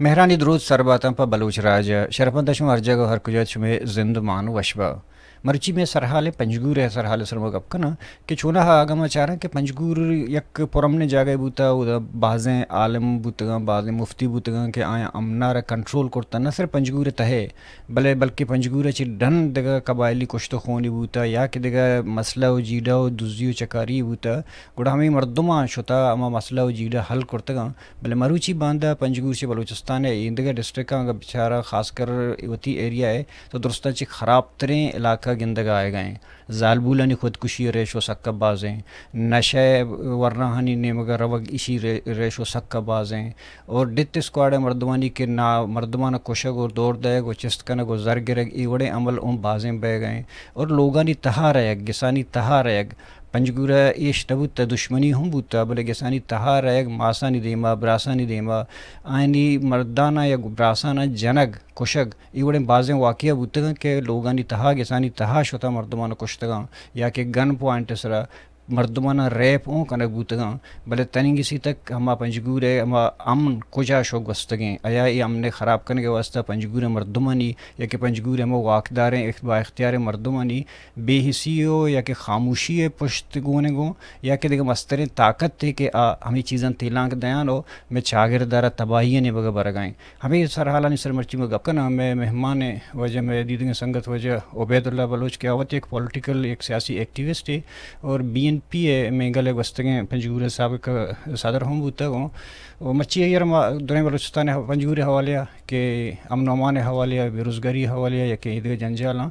مہرانی دروت سر باتاں پہ بلوچ راج ءَ۔ شرپمند ات شما ہر جاگہ ءُ ہر کجا ات، شمئے زند مان وش با۔ مرچی مئے سرحال ءَ پنجگور ءِ سرحال ءِ سرا ما گپ کناں کہ چوناہا اگاں ما چاراں کہ پنجگور یک پرامنیں جاگہے بوتا، اودا بازیں عالم بوتگاں، بازیں مفتی بوتگاں کہ آیاں امنا را کنٹرول کرتا، نہ صرف پنجگور ءِ تہ ءَ، بلے بلکہ پنجگور ءَ چہ ڈن دگہ قبائلی کشت ءُ خونے بوتا یا کہ دگہ مسئلہ ءُ جیڑہ ءُ دزی ءُ چکاری بوتا، گڑا ہمے مردماں شتا ہما مسئلہ ءُ جیڑہ حل کرتگاں۔ بلے مروچی باندا پنجگور چہ بلوچستان ءِ ایندگہ ڈسٹرکٹاں اگاں بچاراں، خاص کر وتی ایریا ءَ، تو درستاں چہ خراب تریں علاقہ گندگ ءَ آیگ ءَ ایں۔ زالبولانی خودکشی ءِ ریشو سک ءَ باز ایں، نشہ ءِ ورناہانی نیمگ ءَ روگ، ایشی رے-، ریشو سک ءَ باز ایں، اور ڈیتھ اسکواڈ ءِ مردمانی کہ نا-، مردماناں کشگ اور دور دئیگ و چست کنگ و زر گرگ، اے وڑیں عمل اوں بازیں بئیگ ءَ ایں، اور لوگانی تہا رئیگ، گسانی تہا رئیگ، پنجگور ءَ ایش نہ بوتہ، دشمنی ہم بوتہ، بلے گسانی تہا رئیگ، ماسانی دیما، براسانی دیما، آیانی مرداناں یا براساناں جنگ، کشگ، اے وڑیں بازیں واقعہ بوتگاں کہ لوگانی تہا، گسانی تہا شتہ مردماناں کشتگاں، یا کہ گن پوائنٹ ءِ سرا مردماناں ریپ اوں کنگ بوتگاں، بلے تننگسی تک ہما پنجگور ءِ ہما امن کجا شو گوستگیں؟ آیا اے امن ءِ خراب کنگ ءِ واستہ پنجگور ءِ مردمانی یا کہ پنجگور ءِ ہما واکداریں اخ-، با اختیاریں مردمانی بے حسی ءُ یا کہ خاموشی ءِ پشت گون ءَ گوں، یا کہ دگہ مستریں طاقتے کہ آ ہمے چیزاں تیلانک دیان ءُ مئے چاگرد ءَ را تباہی ءِ نیمگ ءَ برگ ءَ ایں۔ ہمے سرحالانی سر مرچی ما گپ کناں۔ مئے مہمان ءِ واجہ، مئے دیدگیں سنگت واجہ عبید اللہ بلوچ کہ آ وت یک پولیٹیکل، یک سیاسی ایکٹیوسٹے اور بی این پی ءِ مینگل ءِ گوستگیں پنجگور ءِ سابق صدر ہم بوتگ اوں۔ و مرچی آئی ءَ را ما دریں بلوچستان ءِ پنجگور ءِ حوالے ءَ کہ امن و امان ءِ حوالے ءَ، بے روزگاری ءِ حوالے ءَ، یا کہ ایدگہ جنجالاں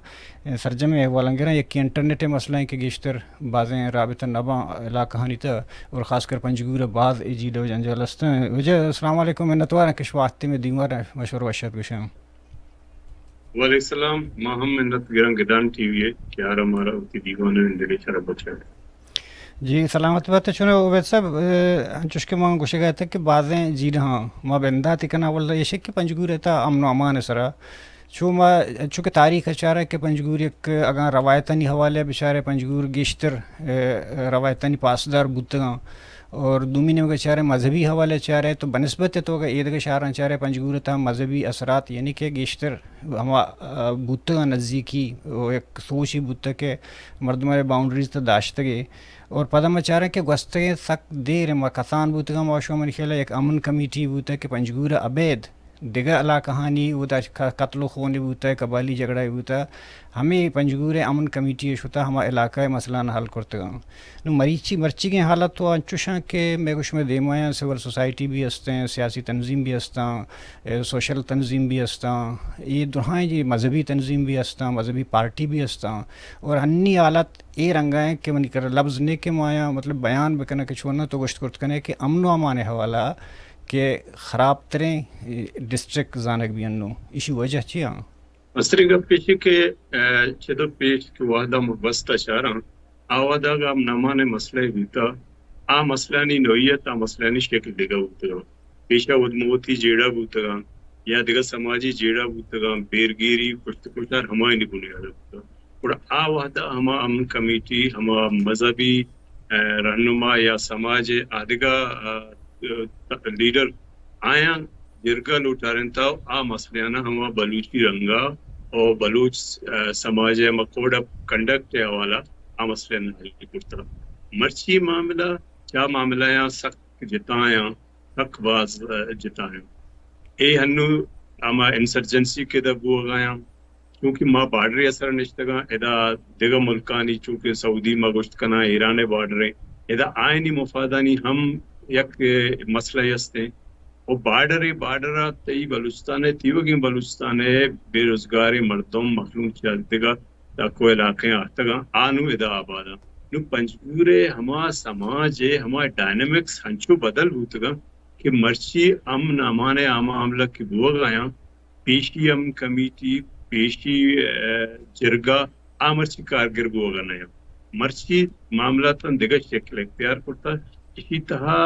سرجمیں احوالاں گراں۔ یکے انٹرنیٹ ءِ مسئلہ ایں کہ گیشتر بازیں رابطہ نہ باں علاقہانی تہ، اور خاص کر پنجگور ءَ باز اے جیڑہ و جنجال است ایں۔ واجہ السلام علیکم، منتوار آں کہ شما اتکے مئے دیوان ءَ، ما شمارا وش آتک گوشاں۔ وعلیکم السلام، ما ہم منت گراں گدان ٹی وی ءِ کہ آرا مارا وتی دیوان ءَ نندگ ءِ شرپ بخشت۔ جی، سلامت بات۔ چون عبید صاحب، اے، انچوش کہ من گوشگ ءَ اتاں کہ بازیں جیڑہاں ما بندات کناں، اول ایش کہ پنجگور ءِ تہ امن و امان ءِ سرا چو ما، چونکہ تاریخ ءَ چاریں کہ پنجگور یک، اگاں روایتانی حوالے ءَ بچارے، پنجگور گیشتر، اے، روایتانی پاسدار بوتگاں، اور دومی نیمگ ءَ چارے، مذہبی حوالے ءَ چارے تو بنسبت تو اگاں ایدگہ شہراں چارے، پنجگور ءِ تہ مذہبی اثرات یعنی کہ گیشتر ہما، آ، بوتگاں نزیکی، و یک سوچے بوتگ کہ مردماں باؤنڈریز تہ داشتگے۔ اور پدا ما چاریں کہ گوستگیں سک دیر ما کسان بوتگاں، ما شما منی خیال ءَ یک امن کمیٹی بوتگ کہ پنجگور ءَ ابید دگہ علاقہانی اودا ک-، قتل و خونے بوتہ، قبائلی جھگڑہ بوتہ، ہمے پنجگور ءِ امن کمیٹی ءَ شتہ، ہما علاقہ ءِ مسئلہاں حل کرتگاں۔ نوں مریچی، مرچیگیں حالت تو انچوشاں کہ مئے گوش مئے دیمایاں سول سوسائٹی بھی استیں، سیاسی تنظیم بھی استاں، اے سوشل تنظیم بھی استاں، اے درہائیں جی مذہبی تنظیم بھی استاں، مذہبی پارٹی بھی استاں، اور ہنی حالت اے رنگا ایں کہ منی کرا لبز نے کہ ما آیاں مطلب بیان بکناں کہ چوناں تو گوشت کرت کنے کہ امن و امان ءِ حوالہ کہ خراب تریں، اے، ڈسٹرکٹ زانگ بی انوں۔ ایشی وجہ چی آں؟ مستریں گپ ایشی کہ، اے، چدو پیش کہ وہدا ما گوستا چاراں، آ وہدا اگاں امن امان ءِ مسئلہ بوتا، آ مسئلہانی نوعیت، آ مسئلہانی شکل دگہ بوتگاں۔ پیشا وت موتی جیڑہ بوتگاں یا دگہ سماجی جیڑہ بوتگاں، بیرگیری، کشت کشار ہمایانی بنیاد ءَ بوتگاں۔ گڑا آ وہدا ہما امن کمیٹی، ہما مذہبی، اے، رہنما یا سماج ءِ آدگہ، اے، لیڈر آیاں جرگہ لوٹارینتا و آ مسئلہانا ہما بلوچی رنگا و بلوچ، اے، سماج ءِ ہما کوڈ آف کنڈکٹ ءِ حوالہ آ مسئلہانا حل کرتا۔ مرچی معاملہ چا معاملہ آں سک جتایاں، سک باز، اے، جتایاں۔ اے ہنو ہما انسرجنسی کہ ادا بوگایاں، چونکہ ما بارڈر ءِ سرا نشتگاں، ادا دگہ ملکانی، چونکہ سعودی ما گوشت کناں، ایران ءِ بارڈر ایں، ادا آیانی مفادانی ہم یک، اے، مسئلہ استیں۔ و بارڈر ءِ، بارڈر ءَ تئی بلوچستان ءِ، تیوگیں بلوچستان ءِ بے روزگاریں مردم، مخلوق چہ دگہ تک و علاقیں آتگاں، آ نوں ادا آباداں۔ نوں پنجگور ءِ ہما سماج ءِ ہما ڈائنامکس ہنچو بدل بوتگاں کہ مرچی امن امان ءِ ہما معاملہ کہ بوگایاں، پیشی امن کمیٹی، پیشی، اے، جرگہ، آ مرچی کارگر بوگا نیاں۔ مرچی معاملاتاں دگہ شکل اختیار کرتا۔ ایشی تہا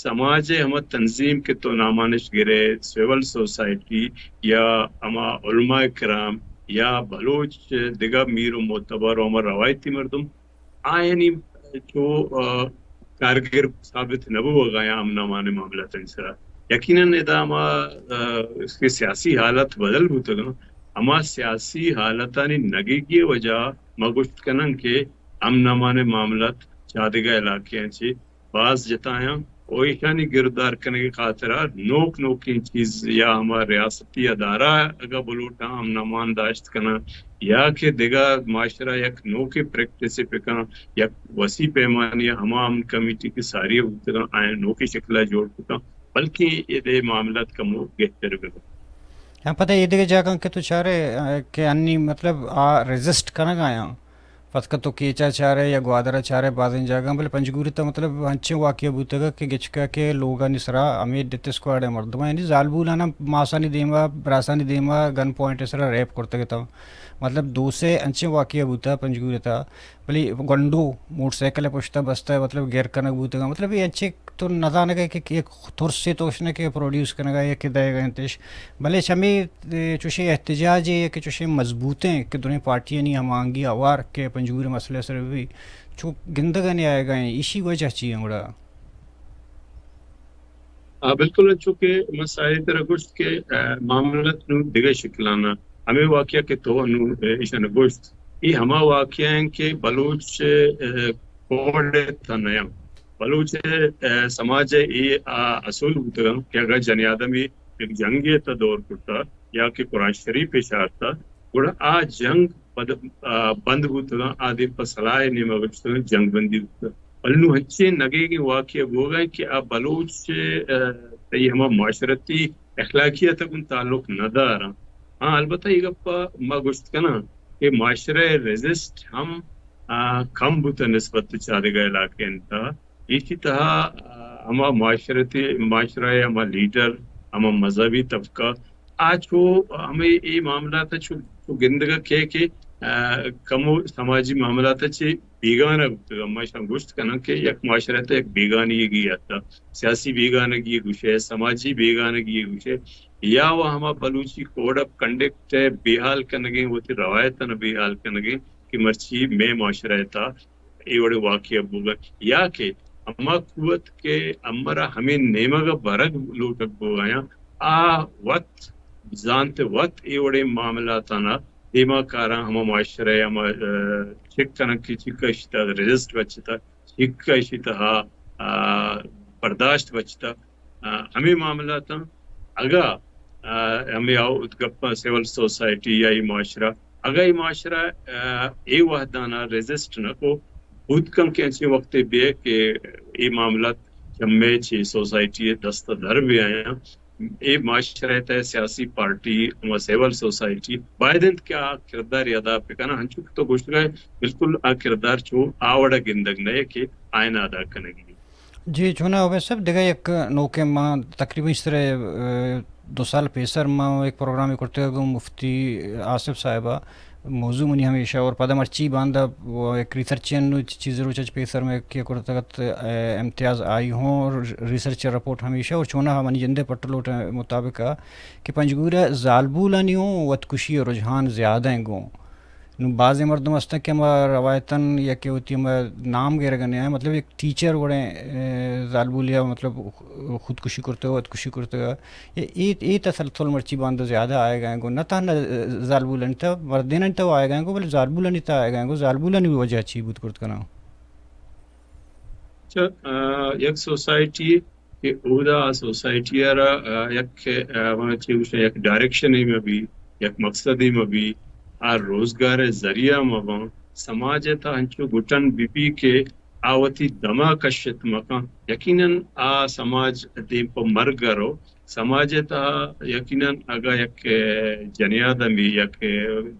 سماج ءِ ہما تنظیم کہ تو نامانش گرے، سول سوسائٹی یا ہما علماء کرام یا بلوچ دگہ میر و معتبر و ہما روایتی مردم، آیانی چو، آ، کارگر ثابت نہ بوگایاں امن امان ءِ معاملاتانی سرا۔ یقیناً ادا ہما، آ، اس کے سیاسی حالت بدل بوتگاں، ہما سیاسی حالتانی نگیگی وجہ ما گوشت کنن کہ امن امان معاملات چادگہ علاقے ہیں چی باز جتایاں و ایشانی گردار کنگی خاطرہ نوک نوکیں چیز یا ہما ریاستی ادارہ اگا بلوٹاں امن امان داشت کناں یا کہ دگہ معاشرہ یک نوکیں پریکٹس پکاں، یک وسیع پیمانی ہما امن کمیٹی کہ ساری بوتگاں آیاں نوکیں شکلہ جوڑ کتاں، بلکیں اے دے معاملات کمو گہتر بہ بنت۔ ہاں، پتہ اے دگہ جاگہاں کہ تو چارے، آ، کہ انی مطلب آ ریزسٹ کنگ آیاں، پتکہ تو کیچا چارے یا گوادرا چارے بازیں جاگہاں، بلے پنجگور تا مطلب انچیں واقعہ بوتگا کہ گچکا کہ لوگانی سرا ہمیں ڈیتھ اسکواڈ مردم، یعنی زالبولانا ماسانی دیما، براسانی دیما گن پوائنٹ سرا ریپ کرتگ تا۔ مطلب دو سے انچیں واقعہ بوتا پنجگور تا، بلے گنڈو موٹر سائیکل پشتا بستا مطلب گیر کنگ بوتگا، مطلب یہ انچیں تو نزانگ ئے کہ یک ترسے تو اشنے کہ پروڈیوس کنگا یا کہ دئیگا انتش، بلے چمی، اے، چوشیں احتجاجے یا کہ چوشیں مضبوطیں کہ دونیں پارٹیانی ہماہنگی آوار کہ پنجگور مسئلہ سر بھی چو گندگا نہیں آئے گا ہیں، ایشی وجہ چی ہیں گڑا؟ آ، بالکل، چونکہ من ساہی ترا گوشت کہ، آ، معاملات نو دگہ شکلانا ہمیں واقعہ کہ تو نو، آ، ایشان گوشت، یہ ہما واقعہ ہیں کہ بلوچ، آ، کوڑ تنیا بلوچ، آ، سماج ء اے، آ، اصول بوتگاں کہ اگاں جنی آدمی یک جنگے ء تہ دور کرتا یا کہ قرآن شریف ء شارتا، گڑا آ جنگ بد-، آ، بند بوتگاں، آ دیم پہ صلاح ء نیمگ ء شتگاں، جنگ بندی بوتگ۔ بلے نوں انچیں نگیگیں واقعہ بوگا کہ آ بلوچ، آ، تئی ہما معاشرتی اخلاقیات ء گوں تعلق نہ داراں۔ ہاں، البتہ اے گپ ء ما گوشت کناں کہ معاشرہ ء ریزسٹ ہم، آ، کم بوتہ نسبت چاردگہ علاقہ انت۔ ایشی تہا، آ، ہما معاشرتی، معاشرہ ء ہما لیڈر، ہما مذہبی طبقہ، آ چو ہمے اے معاملات ء چو، چو گندگ ء کئے کہ، آ، کمو سماجی معاملات ء چہ بیگانہ بوتگ۔ ما اشاں گوشت کناں کہ یک معاشرہ ء تہ یک بیگانگی اتہ، سیاسی بیگانگی گوشے، سماجی بیگانگی گوشے، یا وہ ہما بلوچی کوڈ آف کنڈکٹ ء بیحال کنگیں، وتی روایتاں بیحال کنگیں کہ مرچی مئے معاشرہ ء تہ اے وڑیں واقعہ بوگ ء یا کہ ہما قوت کہ امرا ہمے نیمگ ء برگ لوٹگ بوگ ء آ وت زانت وت اے وڑیں معاملاتانا دیما کاراں ہما معاشرہ ء ہما، آ، چک کنگ کہ چکا اشی تہ ریزسٹ بچتا، چکا اشی تہا، آ، برداشت بچتا۔ آ، ہمے معاملاتاں اگاں، آ، ہمے آؤ گپاں سول سوسائٹی یا اے معاشرہ، اگاں اے معاشرہ، آ، اے وہدانا ریزسٹ نہ کو، بوت کن کہ انچیں وقتے بے کہ اے معاملات چمے چہ سوسائٹی ء دست ء در بہ آیاں۔ اے معاشرہ ء تہ سیاسی پارٹی، ہما سول سوسائٹی باید انت کہ آ کردار ادا بکناں۔ ہنچو کہ تو گوشتگ ئے، بالکل آ کردار چو آ وڑا گندگ نہ کہ آئین ادا کنگی۔ جی، چوناہا عبید صاحب، دگہ یک نوکیں، ما تقریباً ایشی سرا، اے، دو سال پیسر ما یک پروگرامے کرتگ گوں مفتی آصف صاحبا۔ موضوع منی ہمیشہ اور پدا مرچی باندا یک ریسرچ انو چیز روچ اچ پیسر میں کیا کرتگ ات، اے، امتیاز آئی ہوں اور ریسرچ رپورٹ ہمیشہ اور چوناہا منی جندے پٹ لوٹ مطابق کہ پنجگور زالبولانی ہوں وت کشی رجحان زیادہ ہیں گوں۔ نوں بازیں مردم ہستاں کہ ہما روایتاً یا کہ وتی ہما نام گرگ ء نیاں، مطلب یک ٹیچر وڑیں، اے، زالبولے ء مطلب خودکشی کرتگ، وتکشی کرتگ۔ اے، اے، اے تسلسل مرچی باندا زیادہ آیگ ء گوں، نہ تہنا زالبولانی تہ، مردینانی تہ آیگ ء گوں، بلے زالبولانی تہ آیگ ء گوں، زالبولانی وجہ چی بوت کرت کناں؟ اچھا، آ، یک سوسائٹی کہ اودا آ سوسائٹی ء را، آ، یک، آ، ما چے گوشاں، یک ڈائریکشن ء مہ بی، یک مقصد ء مہ بی، آ روزگار ء ذریعہ مہ باں، سماج ء تہ انچو گٹن بہ بی کہ آ وتی دما کشت مہ کن، یقیناً آ سماج دیم پہ مرگ ء رو۔ سماج ء تہ یقیناً اگاں یک، آ، جنی آدمی، یک، آ،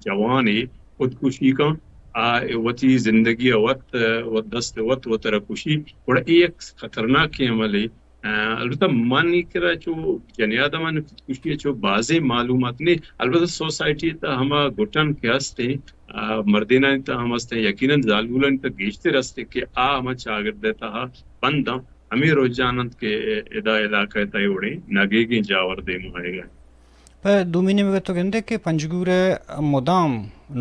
جوانے خودکشی کن، آ وتی زندگی ء وت، آ، وت دست ء وت وترا کشی، گڑا اے یک خطرناکیں عملے۔ آ، البتہ من ای کرا چو جنی آدمانی خودکشی ء چو بازیں معلومات نے، البتہ سوسائٹی تہ ہما گٹن کہ ہستیں، آ، مردینانی تہ ہم ہستیں، یقیناً زالبولانی تہ گیشتر ہستیں کہ آ ہما چاگرد ء تہ بنداں۔ ہمے رجحان انت کہ ادا علاقہ ء تہ اے وڑیں نگیگیں جاور دیما آیگ ء انت۔ پہ دومی نیمگ ء تو گندے کہ پنجگور ء مدام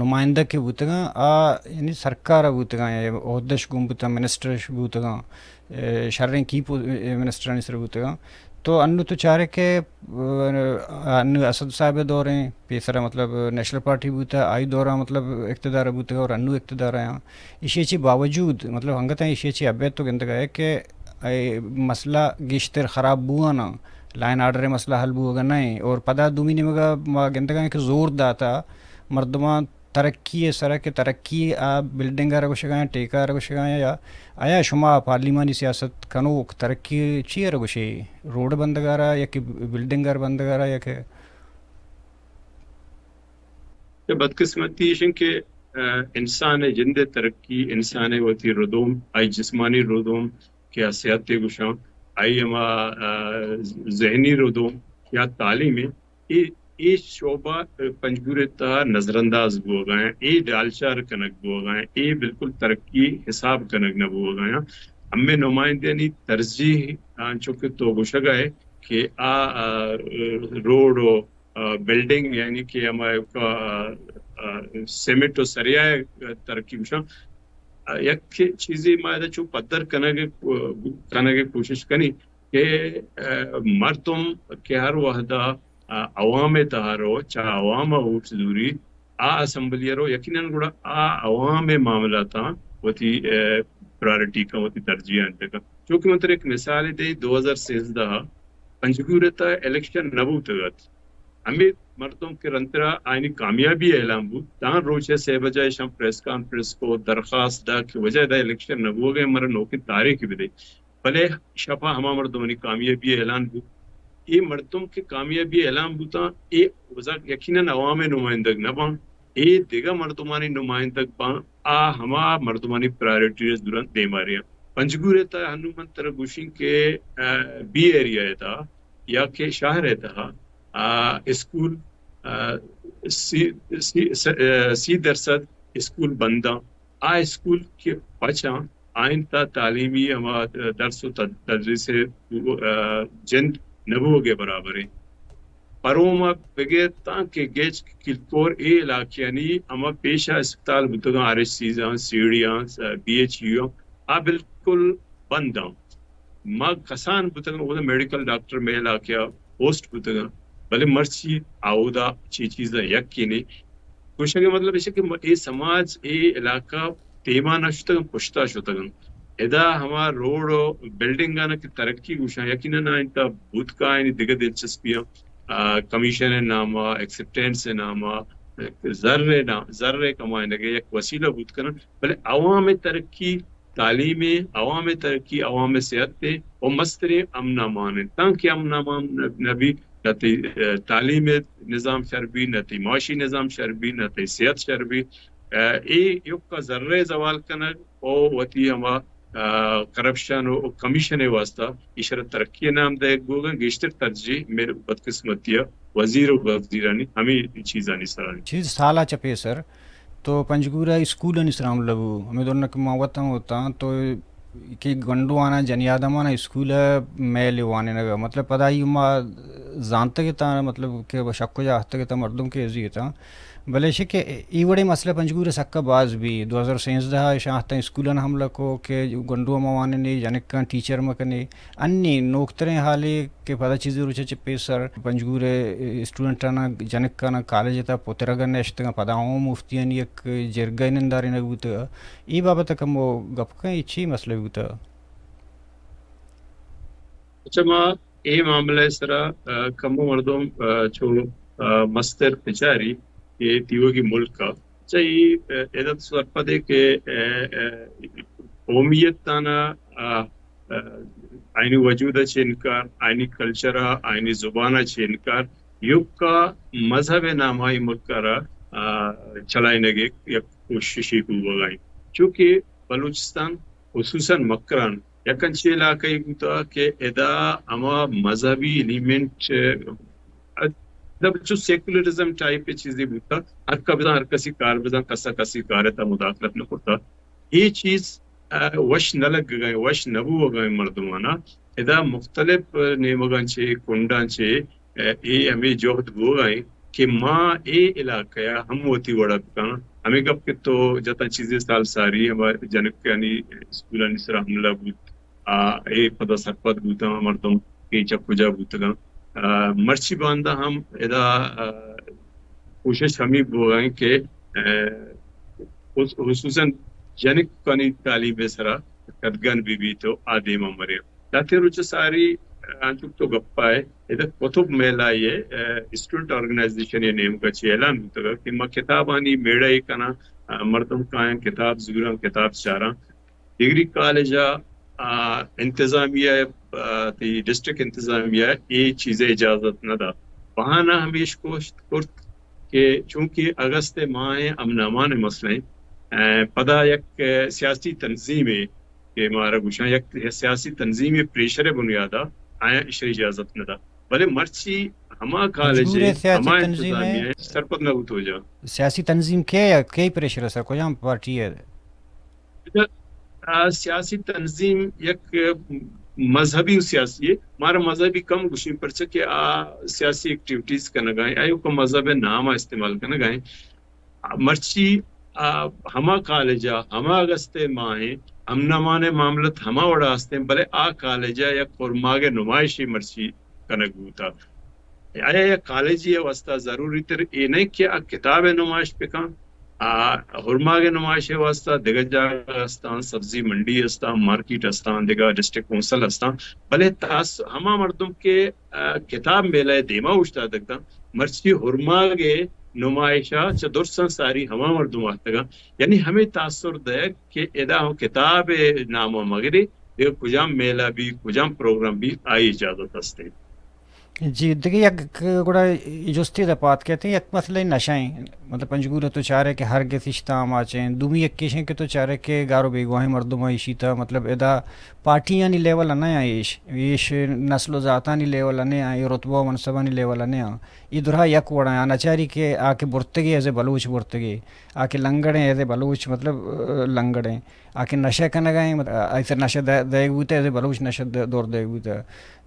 نمائندہ کہ بوتگاں، آ یعنی سرکار ء بوتگاں، یا عہدش گون بوتاں، منسٹرش بوتگاں، اے، شریں کی پو-، اے، منسٹرانی سر بوتگاں۔ تو انو تو چارے کہ، آ، انو اسد صاحب ءِ دور ایں، پیسرا مطلب نیشنل پارٹی بوتا، آئی دورا مطلب اقتدار بوتا اور انو اقتدار آیا۔ ایشی چی باوجود مطلب ہنگتا ایشی چی ابید تو گندگا ہے کہ اے مسئلہ گیشتر خراب بوانا، لائن آرڈر مسئلہ حل بوگا نہ ایں۔ اور پدا دومی نیمگا ما گندگا کہ زور داتا مردمان ترقی ءِ سرا کہ ترقی آ بلڈنگ ءَ را گوشگا ایں، ٹیکہ ءَ را گوشگا ایں، یا آیا شما پارلیمانی سیاست کنوک ترقی چی ءَ را گوشے؟ روڈ بندگ ءَ را یا کہ بلڈنگ ءَ را بندگ ءَ را یا کہ؟ کہ بدقسمتی ایش انت کہ، آ، انسان ءِ جند ءِ ترقی، انسان ءِ وتی ردوم، آئی جسمانی ردوم کہ آ صحت ءِ گوشاں، آئی ہما، آ، ذہنی ردوم یا تعلیم ءِ اے، اے شعبہ، ء، پنجگور ء تہا نظرانداز بوگا ایں، اے ڈالچار کنگ بوگا ایں، اے بالکل ترقی حساب کنگ نہ بوگا ایں۔ ہمے نمائندہانی ترجیح، انچو کہ تو گوشگا ئے کہ آ، آ، روڈ و، آ، بلڈنگ، یعنی کہ ہما، آ، آ، سیمنٹ و سریا ء ترقی گوشاں، آ، یک چیزے ما ادا چو پدر کنگ، کنگ کوشش کنی کہ، آ، مردم کہ ہر وہدا، آ، عوام ء تہا رو، چہ عوام ء ووٹ زوری، آ اسمبلی ء رو، یقیناً گڑا آ عوام ء معاملاتاں وتی، آ، پرائرٹی کن، وتی ترجیح انت کن۔ چونکہ من ترا یک مثال دے، دو ہزار سیزدہ ء پنجگور ء تہا الیکشن نہ بوتگ ات۔ ہمے مردم کہ رندرا آئینی کامیابی اعلان بوت، تاں روچ ء سے بجہ ایشاں پریس کانفرنس کو، درخواست دا کہ وجہ دا الیکشن نہ بوگ ء، مرا نوکیں تاریخ بدے۔ بلے شپا ہما مردمانی کامیابی اعلان بوت۔ اے مردم کہ کامیابی اعلان بوتاں، اے وزا یقیناً عوام نمائندگ نہ باں، اے دگہ مردمانی نمائندگ باں، آ ہما مردمانی پرائرٹیز دوران دیما ریاں۔ پنجگور ء تہا ہنو من ترا گوشیں کہ، آ، بی ایریا ء تہا یا کہ شہر ء تہا، آ، اسکول، آ، سی، سی، س-، آ، سی درصد اسکول بنداں۔ آ اسکول کہ پچاں، آئین تا تعلیمی ہما درس و تد-، تدریس، آ، جند نبوگ ء برابر انت۔ پروم ء بگر تانکہ گیچ کلکور اے علاقیانی ہما پیشہ اسپتال بوتگاں، آر ایچ سیز آں، سی ڈی آں، بی ایچ یو آں، آ بالکل بند آں۔ ما کسان بوتگاں، اودا میڈیکل ڈاکٹر مئے علاقہ ء پوسٹ بوتگاں، بلے مرچی آ اودا چی چیز ء یکے نے۔ گوشگ ء مطلب ایش کہ م-، اے سماج، اے علاقہ دیما نہ شتگاں، پشتا شتگاں۔ ادا ہما روڈ و بلڈنگ آناں کہ ترقی گوشاں، یقیناً آئین تا بوتکا آئینی دگہ دلچسپیاں، آ، کمیشن ء نام ء، ایکسپٹینس ء نام ء، زر ء نام، زر ء کمائینگ ء یک وسیلہ بوت کنن، بلے عوام ء ترقی، تعلیم ء، عوام ء ترقی، عوام ء صحت ء و مستریں امن امان انت۔ تانکہ امن امان نہ، نہ بی، نہ تئی، آ، تعلیم ء نظام شر بی، نہ تئی معاشی نظام شر بی، نہ تئی صحت شر بی۔ آ، اے یکا زر ء زوال کنگ و وتی ہما، آ، کرپشن و کمیشن ء واسطہ ایشرا ترقی ء نام دئیگ بوگاں، گیشتر ترجیح مئے بدقسمتی ء وزیر و وزیرانی ہمے چیزانی سرا انت۔ چیز سالا چہ پیسر تو پنجگور ء اسکولانی سرا حملہ بو، ہمے دورنا کہ ما وت ہم وتاں تو کہ گنڈواناں، جنی آدماناں اسکول ء میل ء وانینگ ء، مطلب پدا ای ما زانتگ اتاں، مطلب کہ شک کجا اہتگ اتاں مردم کہ ازی اتاں۔ بلے ایشی کہ ای وڑیں مسئلہ پنجگور ء سکا باز بی، دو ہزار سینزدہ ء اشاں اہتاں اسکولان حملہ کو کہ گنڈو مہ واننے، جنکاں ٹیچر مہ کنے۔ انی نوکتریں حالے کہ پدا چیزے روچ ء چہ پیسر پنجگور ء اسٹوڈنٹاناں، جنکاناں کالج ء تہا پترگ ء نشتگاں، پدا اوں مفتیانی یک جرگہ ء نندارینگ بوتگ۔ اے بابت ء کمو گپ کن، اے چی مسئلہ بوتگ؟ اچھا، ما اے معاملہ ء سرا، آ، کمو مردم، آ، چو، آ، مستر بچاری کہ تیوگی ملک ء، اچھا، اے، آ، ادا تو سرپد ئے کہ، آ، آ، قومیت آناں، آ، آ، آئینی وجود ء چہ انکار، آئینی کلچر ء، آئینی زبان ء چہ انکار، یکا مذہب ء نام ء اے ملک ء را، آ، چلائینگ ء یک کوششے بوگ ء انت۔ چونکہ بلوچستان خصوصاً مکران یک انچیں علاقہ ای بوتا کہ ادا ہما مذہبی ایلیمنٹ، آ، ادا چو سیکولرزم ٹائپ چیزے بوتا، ہر کا بزاں ہر کسی کار بزاں، کسا کسی کار ء تہا مداخلت نہ کرتا۔ اے چیز، آ، وش نہ لگگا ایں، وش نہ بوگا ایں مردمانا۔ ادا مختلف نیمگاں چے، کنڈاں چے، آ، اے ہمے جہد بوگا ایں کہ ما اے علاقہ ء ہم وتی وڑا بکن۔ ہمے گپ کہ تو جتاں چیزے سال ساری ہما جنکانی اسکولانی سرا حملہ بوت، آ، اے پدا سرپد بوتاں مردم کہ چہ کجا بوتگاں۔ آ، مرچی باندا ہم ادا، آ، کوشش ہمے بوگا انت کہ، آ، خص-، خصوصاً جنکانی تعلیم ءِ سرا قدغن بہ بیت و آ دیما مرے۔ لہتیں روچ ساری، آ، انچوک تو گپا ئے، ادا قطب میلہ ءِ، آ، اسٹوڈنٹ آرگنائزیشن ءِ نیمگا چہ اعلان بوتگ کہ ما کتابانی میڑہ ءَ کناں، آ، مردم کایاں کتاب زوراں، کتاب چاراں۔ ڈگری کالج ءِ، آ، انتظامیہ، آ، تئی ڈسٹرکٹ انتظامیہ اے چیز ءِ اجازت نہ دات۔ بہانہ ہمیش کوشت کرت کہ چونکہ اگست ءِ ماہ ءِ امن امان ءِ مسئلہ ایں، آ، پدا یک، آ، سیاسی تنظیمے کہ مارا گوشاں، یک سیاسی تنظیمے پریشر ءِ بنیادا آیاں ایشی اجازت نہ دات۔ بلے مرچی ہما کالج ءِ، مجبور ءِ سیاسی ہما تنظیم ءِ انتظامیہ ءِ سرپد نہ بوت وجہ۔ سیاسی تنظیم کئے ءِ، کئی پریشر ءِ سر، کجام پارٹی ءِ؟ آ، سیاسی تنظیم یک مذہبی سیاسی ءِ، مارا مذہبی کم گوشیں، پرچہ کہ آ سیاسی ایکٹیویٹیز کنگا ایں، آیوکا مذہب ءِ نام ءَ استعمال کنگا ایں۔ مرچی، آ، ہما کالج ءَ، ہما اگست ءِ ماہ ءَ امن امان ءِ معاملات ہما وڑا ہستیں، بلے آ کالج ءَ یک ہرماگ ءِ نمائشے مرچی کنگ بوتا۔ آیا یک کالجے ءِ واستہ ضروری تر اے نہ کہ آ کتاب ءِ نمائش بکن، آ ہرماگ ءِ نمائش ءِ واستہ دگہ جاگہ ہستاں، سبزی منڈی ہستاں، مارکیٹ ہستاں، دگہ ڈسٹرکٹ کونسل ہستاں، بلے تاس ہما مردم کہ، آ، کتاب میلہ ءِ دیما اوشتاتگ اتاں، مرچی ہرماگ ءِ نمائش ءَ چہ درساں ساری ہما مردم آتکگاں، یعنی ہمے تاثر دئیگ کہ ادا ہم کتاب ءِ نام ءَ مگرے، دگہ کجام میلہ بی، کجام پروگرام بی، آئی اجازت ہستیں۔ جی، دگہ یک گڑا جستے دا پاد کیت، یک مسئلہ نشہ ایں، مطلب پنجگور ءَ تو چارے کہ ہر گس اشتاں آماچ ایں، دومی یک ایش ایں کہ تو چارے کہ گار و بیگواہیں مردم ایشی تا، مطلب ادا پارٹیانی لیول ءَ نہ آں ایش، ایش نسل و ذاتانی لیول ءَ نہ آں، اے رتبہ و منصبانی لیول ءَ نہ آں، اے درا یک وڑا آں، نچاری کہ آ کہ برتگے ایز اے بلوچ برتگے، آ کہ لنگڑیں ایز اے بلوچ، مطلب، آ، لنگڑیں۔ آ کہ نشہ کنگا ایں، مطلب، آ، آئی سر نشہ دے-، دئیگ بوتہ، ایز اے بلوچ نشہ د-، دور دئیگ بوتہ۔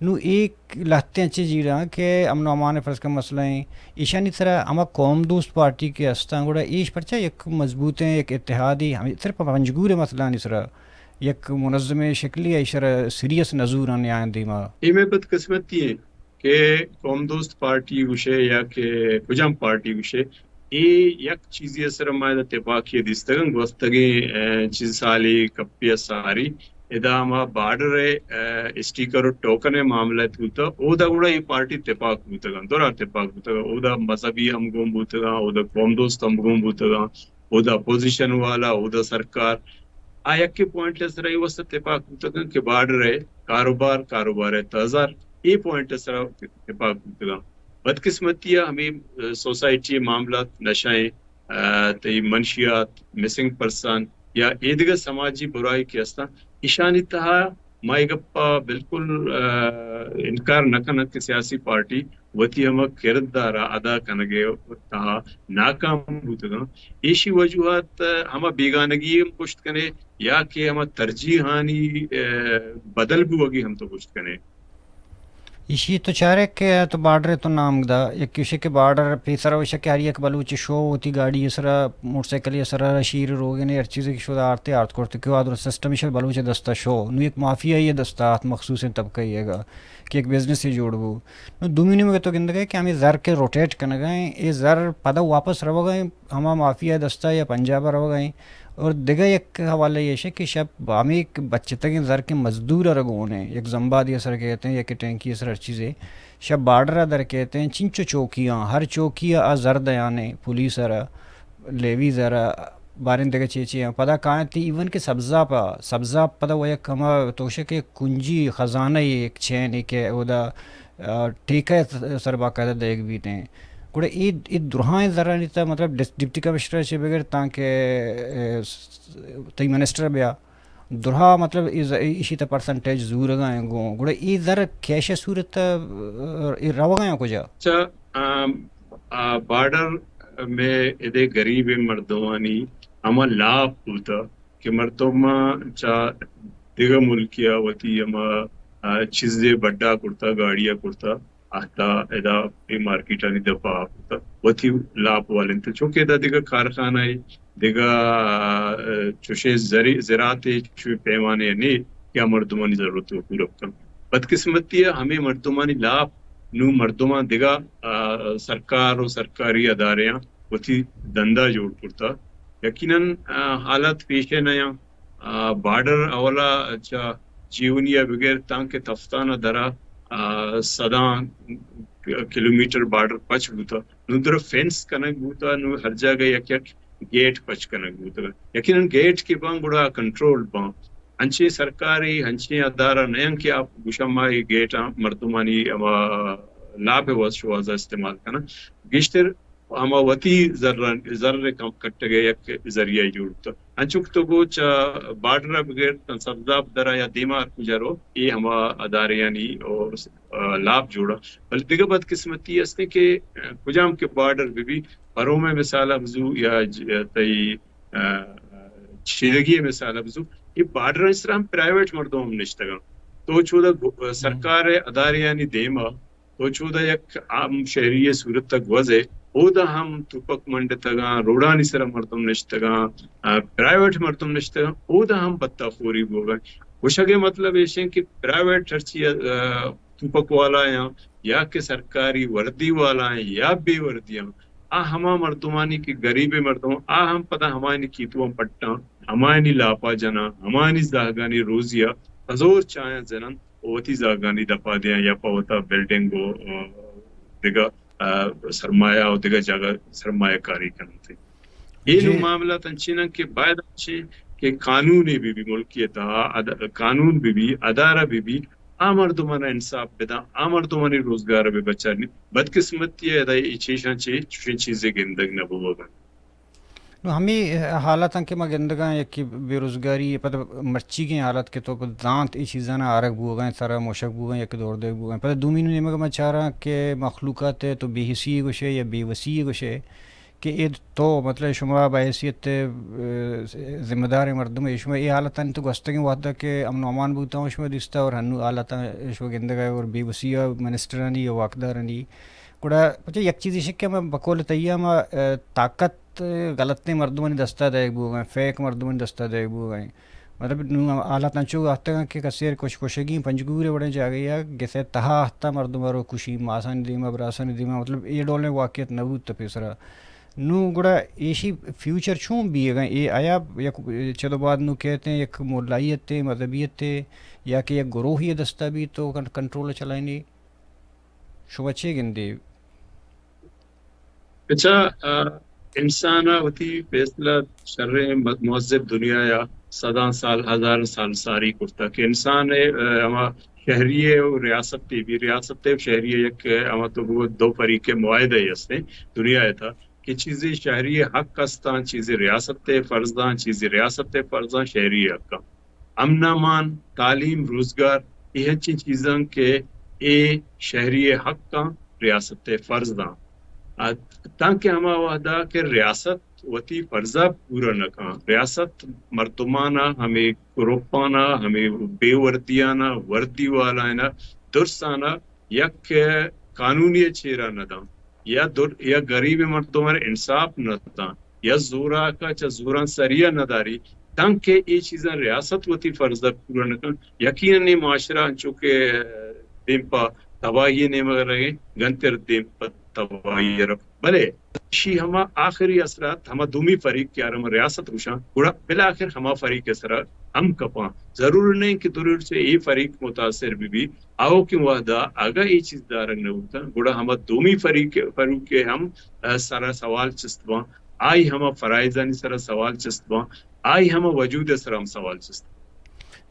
نوں اے لہتیں انچیں جیڑہ آں کہ امن و امان ءِ فرض کن مسئلہ ایں، ایشانی سرا ہما قوم دوست پارٹی کہ ہستاں، گڑا ایش پرچا یک مضبوطیں یک اتحادی، ہمے صرف پنجگور ءِ مسئلہانی سرا یک منظمیں شکلے ءَ ایشرا سیریس نہ زوراں نیاں دیما؟ اے مئے بدقسمتی ایں۔ کہ قوم دوست پارٹی گوشے یا کہ کجام پارٹی گوشے، اے یک چیزے ءِ سرا ما ادا تپاکی ءَ دیستگ انت۔ گوستگیں، اے، چیز سالے کپے ءَ ساری ادا ہما بارڈر ءِ، اے، اسٹیکر و ٹوکن ءِ معاملہ ات بوتگ، اودا گڑا اے پارٹی تپاک بوتگ انت، درا تپاک بوتگ انت۔ اودا مذہبی ہم گون بوتگ انت، اودا قوم دوست ہم گون بوتگ انت۔ اودا اپوزیشن والا، اودا سرکار، آ یکے پوائنٹ ءِ سرا اے واسطہ تپاک بوتگ انت کہ بارڈر ءِ کاروبار، کاروبار ءِ تزر، اے پوائنٹ ءِ سرا تپاک بوتگ انت۔ بدقسمتی ءَ ہمے، آ، سوسائٹی ءِ معاملات، نشہ ایں، آ، تئی منشیات، مسنگ پرسن یا اے دگہ سماجی برائی کہ ہستاں، ایشانی تہا ما اے گپ ءَ بالکل، آ، انکار نہ کناں کہ سیاسی پارٹی وتی ہما کردار ءَ ادا کنگ ءِ تہا ناکام بوتگ انت۔ ایشی وجوہات ہما بیگانگی ہم گوشت کنے یا کہ ہما ترجیحانی، آ، بدل بوگی ہم تو گوشت کنے۔ ایشی تو چارے کہ تو بارڈر ءِ تو نام دا، یک ایشی کہ بارڈر پیسرا ایشی کہ ہر یک بلوچ شو وتی گاڑی ءِ سرا، موٹر سائیکل ءِ سرا، شیر روگن ءِ ہر چیزے کہ شد آرتے آرت کرت کہ آدر سسٹم ایشی بلوچ ءِ دستا شو، نوں یک مافیائی ءِ دستا آت مخصوصیں طبقہ ءِ گا کہ یک بزنسے جوڑ بو۔ نوں دومی نیمگ ءَ تو گندگ ءَ کہ ہمے زر کہ روٹیٹ کنگ ءَ ایں، اے زر پدا واپس روگ ءَ ایں ہما مافیا ءِ دستا یا پنجاب ءَ روگ ءَ ایں۔ اور دگہ یک حوالہ ایش کہ شپ ہمے بچتگیں زر کہ مزدور ءَ را گون ایں، یک زمبادے ءِ سرا کئیت ایں، یک ٹینکی ءِ سرا ہر چیزے، شپ بارڈر ءَ در کئیت ایں، چنچو چوکی آں، ہر چوکی ءَ آ زر دیان ایں، پولیس ءَ را، لیویز ءَ را، باریں دگہ چے چے آں۔ پدا کاینت ایون کہ سبزاپ ءَ، سبزاپ پدا و یک ہما توشک یک کنجی خزانہ یے، یک چین یے کہ اودا، آ، ٹیکہ ءِ سر باقاعدہ دئیگ بیت ایں۔ گڑا اے، اے درہائیں زرانی تہ مطلب ڈس-، ڈپٹی کمشنر ءَ چہ بگر تانکہ، اے، س-، تئی منسٹر بیا درہا مطلب اے ز-، ایشی تہ پرسنٹیج زورگا ایں گوں۔ گڑا اے زر کیش ءِ صورت ءَ، اے روگا ایں کجا؟ چہ، آ، آ، بارڈر مئے ادے غریبیں مردمانی ہما لاپ بوتہ کہ مردماں چہ دگہ ملکے ءَ وتی ہما، آ، چیزے بڈا کرتہ، گاڑی ءَ کرتہ، آہتہ ادا اے مارکیٹانی دپا آورتہ، وتی لاپ والینتہ۔ چونکہ ادا دگہ کارخانہ ءِ، دگہ، آ، چوشیں زری-، زراعت ءِ چوشیں پیمانے نے کہ آ مردمانی ضرورت ءَ پورا بکنت۔ بدقسمتی ءَ ہمے مردمانی لاپ نوں مردماں دگہ، آ، سرکار و سرکاری اداریاں وتی دندا جوڑ کرتا۔ یقیناً، آ، حالت پیش ءَ نیاں۔ آ، بارڈر اولا چہ جیونی ءَ بگر تانکہ تفتان ءَ درا، آ، صداں کلومیٹر بارڈر پچ بوتا۔ نوں در فنس کنگ بوتا، نوں ہر جاگہ یک یک گیٹ پچ کنگ بوتا۔ یقیناً گیٹ کہ باں گڑا کنٹرول باں۔ انچیں سرکارے، انچیں ادارہ نیاں کہ آپ گوشاں ما اے گیٹاں مردمانی ہما لاپ ءِ واز شوازا استعمال کناں۔ گیشتر ہما وتی زر، زر کم کٹگ ءِ یک ذریعہ جوڑ بوتا۔ انچو کہ تو گو چہ بارڈر ءَ بگر تاں سبزاب درا یا دیما ہر کجا رو، اے ہما اداریانی او، آ، لاپ جوڑا۔ بلے دگہ بدقسمتی استیں کہ، آ، کجام کہ بارڈر بہ بی، پروم ءِ مثال ءَ بزو یا ج-، تئی، آ، چیدگی ءِ مثال ءَ بزو، اے بارڈر ءِ سرا ہم پرائیویٹ مردم ہم نشتگاں۔ تو چودا گو-، سرکار ءِ اداریانی دیما تو چودا یک عام شہری ءِ صورت ءَ گوزے، اودا ہم توپک منڈتگاں، روڈانی سرا مردم نشتگاں، آ، پرائیویٹ مردم نشتگاں، اودا ہم بتہ خوری بوگا۔ گوشگ ءِ مطلب ایش انت کہ پرائیویٹ ہرچی، آ، توپک والا یا، یا کہ سرکاری وردی والا یا بے وردیاں، آ ہما مردمانی کہ غریب مردم، آ ہم پدا ہمایانی کیتواں پٹاں، ہمایانی لاپا جناں، ہمایانی زہگانی روزیا پزور چایاں زننت۔ وتی زاگانی دپا دیاں یا پہ وتا بلڈنگ و، آ، دگہ، آ، سرمایہ و دگہ جاگہ سرمایہ کاری کننت۔ اے نوں جی۔ معاملات انچیناں کہ باید انچیں کہ قانونے بہ بی ملکی تہا، اد-، قانون بہ بی، ادارہ بہ بی، آ مردمانا انصاف بداں، آ مردمانی روزگار بہ بچارنی۔ بدقسمتی ءَ ادا اے چیشاں چے، چوشیں چیزے گندگ نہ بوگا۔ نوں ہمے حالتاں کہ ما گندگاں، یکے بے روزگاری، پدا مرچیگیں حالت کہ تو زانت اے چیزاں آرگ بوگا، سرا موشک بوگا، یک دور دے بوگا۔ پدا دومی نیمگ ما چاراں کہ مخلوقات تو بے حسی گوشے یا بے وسی گوشے کہ اے تو مطلب شما بحیثیت، اے، ذمہ دار مردم اے، شما اے حالتانی تو گوستگیں وہدا کہ امن و امان بوتا ہوں شما دیستا اور ہنو حالتاں شما گندگا اور بے وسی منسٹرانی یا واکدارانی۔ گڑا پچے یک چیزے شک کہ ما بقول تئی ہم، اے، طاقت غلطیں مردمانی دستا دئیگ بوگا، فیک مردمانی دستا دئیگ بوگا۔ مطلب نوں حالات انچو آتگاں کہ کسے کش کشگی پنجگور وڑیں جاگہ یا گسے تہا آہتا مردم رو کشی، ماسانی دیما، براسانی دیما، مطلب اے ڈولیں واقعیت نہ بوت پیسرا۔ نوں گڑا ایشی فیوچر چون بیگا؟ اے آیا یک چدو بعد نوں کہتے ہیں یک ملائیت، مذہبیت یا کہ یک گروہی دستا بھی تو کن-، کنٹرول چلائنی؟ شما چے گندے؟ اچھا، آ، انسان ءَ وتی فیصلہ شریں م-، مہذب دنیا ءَ صداں سال، ہزار سال ساری کرتا کہ انسان ءَ، آ، ہما شہری ءَ و ریاست ءَ بھی، ریاست ءَ و شہری ءَ یک، آ، ہما تو بگو دو فریق ءِ معاہدہ ءَ ہستیں دنیا ءِ تھا کہ چیزے شہری ءِ حق ہستاں، چیزے ریاست ءِ فرضاں، چیزے ریاست ءِ فرضاں، شہری ءِ حقاں۔ امن امان، تعلیم، روزگار، اے ہنچیں چیزاں کہ اے شہری ءِ حق آں، ریاست ءِ فرض آں۔ ا-، تانکہ ہما وہدا کہ ریاست وتی فرض ءَ پورا نہ کن، ریاست مردمانا، ہمے گروپانا، ہمے بے وردیانا، وردی والایانا، درسانا یک قانونی چیرا نہ داں، یا در-، یا غریب مردمانا انصاف نہ داں، یا زوراکا چہ زوران سریا نہ داری، تانکہ اے چیزاں ریاست وتی فرض ءَ پورا نہ کن، یقیناً اے معاشرہ انچو کہ دیم پہ تباہی ءِ نیمگ ءَ رہے، گنتر دیم پہ تباہی ءَ رو۔ بلے ایشی ہما آخری اثرات ہما دومی فریق کہ آرا ما ریاست گوشاں، گڑا بالآخر ہما فریق ءِ سرا ہم کپاں۔ ضرور نہیں کہ درور سے اے فریق متاثر بہ بی، آؤکیں وہدا اگاں اے چیز دارگ نہ بوتاں، گڑا ہما دومی فریق، فریق ءِ ہم، ا، سرا سوال چست باں، آئی ہما فرائضانی سرا سوال چست باں، آئی ہما وجود ءِ سرا ہم سوال چست باں۔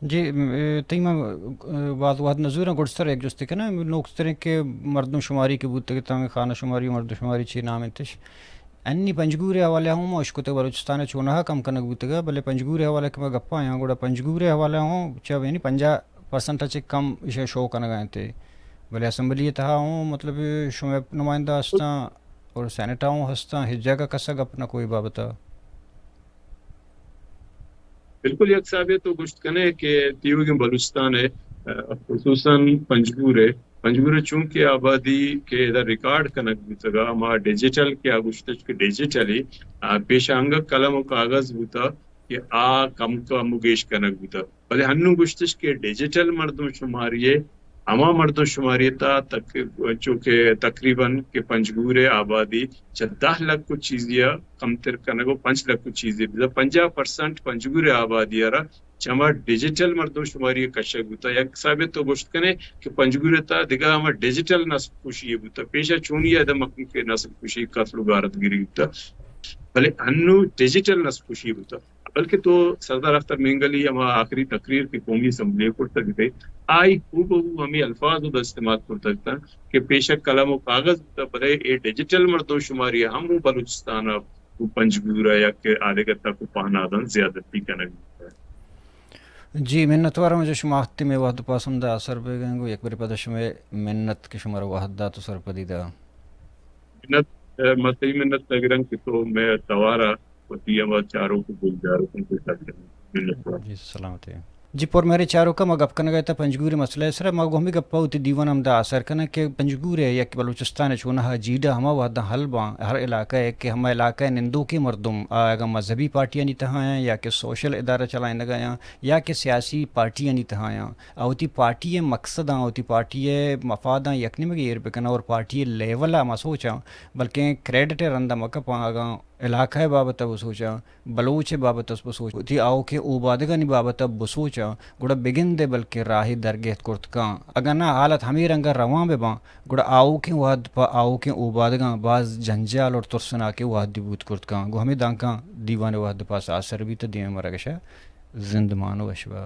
جی، م-، اے، تئی من، اے، باز وہد نزوراں، گڈسر یک جستے کناں، نوکتریں کہ مردم شماری کہ بوتگ ات، ہمے خانہ شماری و مردم شماری چی نام انتش؟ انی پنجگور ءِ حوالہ ہوں ما اشکتگ بلوچستان ءَ چوناہا کم کنگ بوتگ، بلے پنجگور ءِ حوالہ کہ ما گپا آیاں، گڑا پنجگور ءِ حوالہ ہوں چہ یعنی پنجاہ پرسنٹ ءَ چہ کم ایشاں شو کنگا انت۔ بلے اسمبلی ءِ تہا ہوں مطلب شمئے نمائندہ ہستاں اور سینیٹ ءَ ہوں ہستاں، ہچ جاگہ کسا گپ نہ کوئی بابت ءَ۔ بالکل یک صاحب تو گوشت کنے کہ تیوگیں بلوچستان ءَ، ا، خصوصاً پنجگور ءَ، پنجگور ءَ چونکہ آبادی کہ ادا ریکارڈ کنگ بوتگا، ما ڈیجیٹل کہ آ گوشتش کہ ڈیجیٹلی، آ، پیش انگت قلم و کاغذ بوتا کہ آ کم کم و گیش کنگ بوتا۔ بلے ہنوں گوشتش کہ ڈیجیٹل مردم شماری ءَ ہما مردم شماری ءِ تہا تک-، چو کہ تقریباً کہ پنجگور ءِ آبادی چہ دہ لکھ و چیزے ءَ کمتر کنگ و پنچ لکھ و چیزے بوتہ، پنجاہ پرسنٹ پنجگور ءِ آبادی ءَ را چہ ہما ڈیجیٹل مردم شماری ءَ کشگ بوتہ۔ یک حسابے تو گوشت کنے کہ پنجگور ءِ تہا دگہ ہما ڈیجیٹل نسل کشی بوتہ، پیشا چونی ءَ ادا مکن کہ نسل کشی، قتل و غارت گری بوتہ، بلے انو ڈیجیٹل نسل کشی بوتہ۔ بلکہ تو سردار اختر مینگل ءِ ہما آخری تقریر کہ قومی اسمبلی ءَ کرتگ ات، آئی ہو بہو ہمے الفاظ ادا استعمال کرتگ ات کہ پیشک قلم و کاغذ بوتہ، بلے اے ڈیجیٹل مردم شماری ءَ ہم بلوچستان ءَ و پنجگور ءَ یا کہ آدگہ تک و پہناداں زیادتی کنگ بوتہ۔ جی، منتوار آں واجہ، شما وتی مئے وہد ءِ پاس ہمدا سر بگیں گوں، یک برے پدا شمئے منت کہ شمارا وہد دات و سرپدی دات۔ منت، اے، ما تئی منت نہ گراں کہ تو مئے توار ءَ وتی ہما چاروک و گوشداروکاں پیش داشتگ۔ منت وار۔ جی، سلامت ئے۔ جی، پُر مہریں چاروکاں، ما گپ کنگ ءَ اتاں پنجگور ءِ مسئلہ ءِ سرا، ما گوں ہمے گپ ءَ وتی دیوان ءَ ہمدا آسر کناں کہ پنجگور ءِ یا کہ بلوچستان ءِ چوناہا جیڑہ ہما وہداں حل باں، ہر علاقہ ءِ کہ ہما علاقہ ءِ نندوکیں مردم آ اگاں مذہبی پارٹیانی تہا آں یا کہ سوشل ادارہ چلائینگ ءَ آں یا کہ سیاسی پارٹیانی تہا آں، آ وتی پارٹی ءِ مقصداں، وتی پارٹی ءِ مفاداں یک نیمگے ایر بکناں اور پارٹی ءِ لیول ءَ ما سوچاں، بلکیں کریڈٹ ءِ رند ءَ مہ کپاں، اگاں علاقہ ءِ بابت ءَ بسوچاں، بلوچ ءِ بابت ءَ بسوچاں، وتی آؤکیں اوبادگانی بابت ءَ بسوچاں، گڑا بگندے بلکیں راہے درگہت کرت کاں۔ اگاں ناں حالت ہمے رنگ ءَ روان بہ باں، گڑا آؤکیں وہد پہ آؤکیں اوبادگاں باز جنجال اور ترسناکیں وہدے بوت کرت کاں۔ گوں ہمے دانکاں دیوان ءِ وہد ءِ پاس آسر بیت، دیمے مراگش ءَ زندمان وش با۔